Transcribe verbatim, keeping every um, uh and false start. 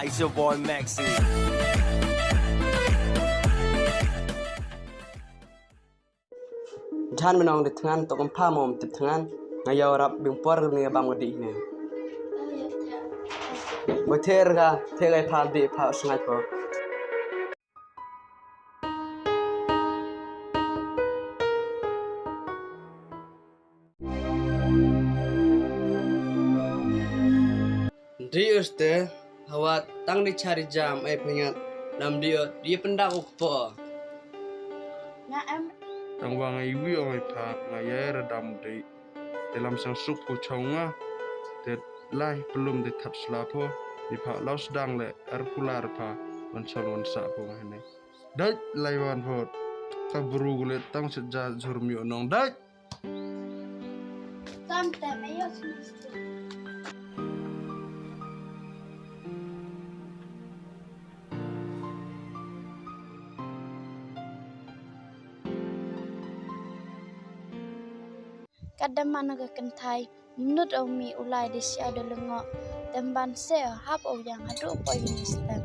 It's your boy Maxi. Jan mi nong di thngan, to kam pha mom tip thngan. Nga yaw rap bing por ni bam ka di ne. Bo ther ka, ther ka pha di pha sngai po. Di uste, hawa tang di chari jam, ai pyngat, nam di o, di pyndak u kpo. Nga em. Tang wa nga iwi ong ai pha, nga yai radam di. Te lam sang suk ko chaw nga. Te lai pelum de thap sla pho. Ni pha lau sdang le, er pula er pha, wan chol wan sa pho nga hene. Dai lai wan pho, ka bru le tang set ja jhur mi o nong dai. Tam te me yo sini. Ka dam man ka kynthai, mnut o mi u lai di sia do lengo, dem ban se o hap o yang hadu po uni stem.